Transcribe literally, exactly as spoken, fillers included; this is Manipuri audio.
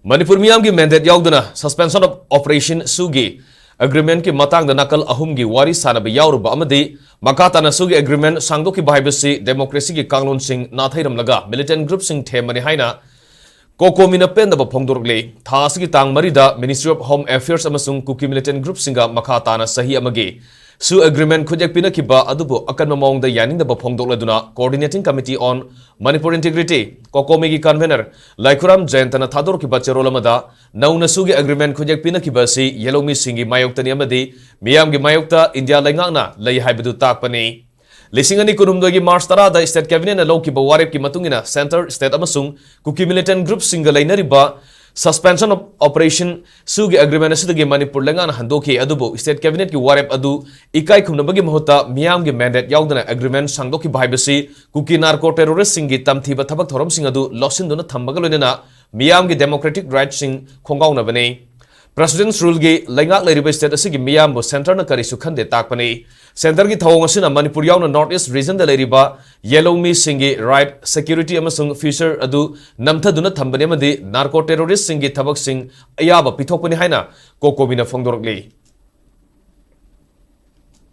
ꯃꯅꯤꯄꯨꯔ ꯃꯤꯌꯥꯝꯒꯤ ꯃꯦꯟꯗꯦꯠ ꯌꯥꯎꯗꯅ Suspension of Operation ꯁꯨꯒꯤ ꯑꯦꯒ꯭ꯔꯤꯃꯦꯟꯠꯀꯤ ꯃꯇꯥꯡꯗ ꯅꯥꯀꯜ ꯑꯍꯨꯝꯒꯤ ꯋꯥꯔꯤ ꯁꯥꯅꯕ ꯌꯥꯎꯔꯨꯕ ꯑꯃꯗꯤ ꯃꯈꯥ ꯇꯥꯅ ꯁꯨꯒꯤ ꯑꯦꯒ꯭ꯔꯤꯃꯦꯟꯠ ꯁꯥꯡꯗꯣꯛꯈꯤꯕ ꯍꯥꯏꯕꯁꯤ ꯗꯦꯃꯣꯀ꯭ꯔꯦꯁꯤꯒꯤ ꯀꯥꯡꯂꯣꯟꯁꯤꯡ ꯅꯥꯊꯩꯔꯝꯂꯒ ꯃꯤꯂꯤꯇꯦꯟꯠ ꯒ꯭ꯔꯨꯞꯁꯤꯡ ꯊꯦꯝꯕꯅꯤ ꯍꯥꯏꯅ ꯀꯣꯀꯣꯃꯤꯅ ꯄꯦꯟꯗꯕ ꯐꯣꯡꯗꯣꯔꯛꯂꯤ꯫ ꯊꯥ ꯑꯁꯤꯒꯤ ꯇꯥꯡ ꯃꯔꯤꯗ Ministry of Home Affairs ꯑꯃꯁꯨꯡ ꯀꯨꯀꯤ ꯃꯤꯂꯤꯇꯦꯟꯠ ꯒ꯭ꯔꯨꯞꯁꯤꯡꯒ ꯃꯈꯥ ꯇꯥꯅ ꯆꯍꯤ ꯑꯃꯒꯤ ꯁꯨ ꯑꯦꯒ꯭ꯔꯤꯃꯦꯟꯠ ꯈꯨꯠꯌꯦꯛ ꯄꯤꯅꯈꯤꯕ ꯑꯗꯨꯕꯨ ꯑꯀꯟꯕ ꯃꯑꯣꯡꯗ ꯌꯥꯅꯤꯡꯗꯕ ꯐꯣꯡꯗꯣꯛꯂꯗꯨꯅ Coordinating Committee on Manipur Integrity, ꯀꯣꯀꯣꯃꯤꯒꯤ ꯀꯟꯚꯦꯅꯔ ꯂꯥꯏꯈꯨꯔꯥꯝ ꯖꯌꯟꯇꯅ ꯊꯥꯗꯣꯔꯛꯈꯤꯕ ꯆꯦꯔꯣꯜ ꯑꯃꯗ ꯅꯧꯅ ꯁꯨꯒꯤ ꯑꯦꯒ꯭ꯔꯤꯃꯦꯟꯠ ꯈꯨꯠꯌꯦꯛ ꯄꯤꯅꯈꯤꯕ ꯑꯁꯤ ꯌꯦꯜꯍꯧꯃꯤꯁꯤꯡꯒꯤ ꯃꯥꯌꯣꯛꯇꯅꯤ ꯑꯃꯗꯤ ꯃꯤꯌꯥꯝꯒꯤ ꯃꯥꯌꯣꯛꯇ ꯏꯟꯗꯤꯌꯥ ꯂꯩꯉꯥꯛꯅ ꯂꯩ ꯍꯥꯏꯕꯗꯨ ꯇꯥꯛꯄꯅꯤ꯫ ꯂꯤꯁꯤꯡ ꯑꯅꯤ ꯀꯨꯟꯍꯨꯝꯗꯣꯏꯒꯤ ꯃꯥꯔꯆ ꯇꯔꯥꯗ ꯁ꯭ꯇꯦꯠ ꯀꯦꯕꯤꯅꯦꯠꯅ ꯂꯧꯈꯤꯕ ꯋꯥꯔꯦꯞꯀꯤ ꯃꯇꯨꯡ ꯏꯟꯅ ꯁꯦꯟꯇꯔ, ꯁ꯭ꯇꯦꯠ ꯑꯃꯁꯨꯡ ꯀꯨꯀꯤ ꯃꯤꯂꯤꯇꯦꯟꯠ ꯒ꯭ꯔꯨꯞꯁꯤꯡꯒ ꯂꯩꯅꯔꯤꯕ Suspension of Operation ꯁꯨꯒꯤ ꯑꯦꯒ꯭ꯔꯤꯃꯦꯟꯠ ꯑꯁꯤꯗꯒꯤ ꯃꯅꯤꯄꯨꯔ ꯂꯩꯉꯥꯛꯅ ꯍꯟꯗꯣꯛꯈꯤ꯫ ꯑꯗꯨꯕꯨ ꯁ꯭ꯇꯦꯠ ꯀꯦꯕꯤꯅꯦꯠꯀꯤ ꯋꯥꯔꯦꯞ ꯑꯗꯨ ꯏꯀꯥꯏ ꯈꯨꯝꯅꯕꯒꯤ ꯃꯍꯨꯠꯇ ꯃꯤꯌꯥꯝꯒꯤ ꯃꯦꯟꯗꯦꯠ ꯌꯥꯎꯗꯅ ꯑꯦꯒ꯭ꯔꯤꯃꯦꯟꯠ ꯁꯥꯡꯗꯣꯛꯈꯤꯕ ꯍꯥꯏꯕꯁꯤ ꯀꯨꯀꯤ ꯅꯥꯔꯀꯣ ꯇꯦꯔꯣꯔꯤꯁ꯭ꯠꯁꯤꯡꯒꯤ ꯇꯝꯊꯤꯕ ꯊꯕꯛ ꯊꯧꯔꯝꯁꯤꯡ ꯑꯗꯨ ꯂꯧꯁꯤꯟꯗꯨꯅ ꯊꯝꯕꯒ ꯂꯣꯏꯅꯅ ꯃꯤꯌꯥꯝꯒꯤ ꯗꯦꯃꯣꯀ꯭ꯔꯦꯇꯤꯛ ꯔꯥꯏꯠꯁꯤꯡ ꯈꯣꯡꯒꯥꯎꯅꯕꯅꯤ꯫ ꯄ꯭ꯔꯦꯁꯤꯗꯦꯟꯠꯁ ꯔꯨꯜꯒꯤ ꯂꯩꯉꯥꯛ ꯂꯩꯔꯤꯕ ꯁ꯭ꯇꯦꯠ ꯑꯁꯤꯒꯤ ꯃꯤꯌꯥꯝꯕꯨ ꯁꯦꯟꯇꯔꯅ ꯀꯔꯤꯁꯨ ꯈꯟꯗꯦ ꯇꯥꯛꯄꯅꯤ꯫ ꯁꯦꯟꯇꯔꯒꯤ ꯊꯧꯑꯣꯡ ꯑꯁꯤꯅ ꯃꯅꯤꯄꯨꯔ ꯌꯥꯎꯅ ꯅꯣꯔꯊ ꯏꯁ꯭ꯠ ꯔꯤꯖꯟꯗ ꯂꯩꯔꯤꯕ ꯌꯦꯜꯍꯧꯃꯤꯁꯤꯡꯒꯤ ꯔꯥꯏꯠ, ꯁꯦꯀ꯭ꯌꯨꯔꯤꯇꯤ ꯑꯃꯁꯨꯡ ꯐ꯭ꯌꯨꯆꯔ ꯑꯗꯨ ꯅꯝꯊꯗꯨꯅ ꯊꯝꯕꯅꯤ ꯑꯃꯗꯤ ꯅꯥꯔꯀꯣ ꯇꯦꯔꯣꯔꯤꯁ꯭ꯠꯁꯤꯡꯒꯤ ꯊꯕꯛꯁꯤꯡ ꯑꯌꯥꯕ ꯄꯤꯊꯣꯛꯄꯅꯤ ꯍꯥꯏꯅ ꯀꯣꯀꯣꯃꯤꯅ ꯐꯣꯡꯗꯣꯔꯛꯂꯤ꯫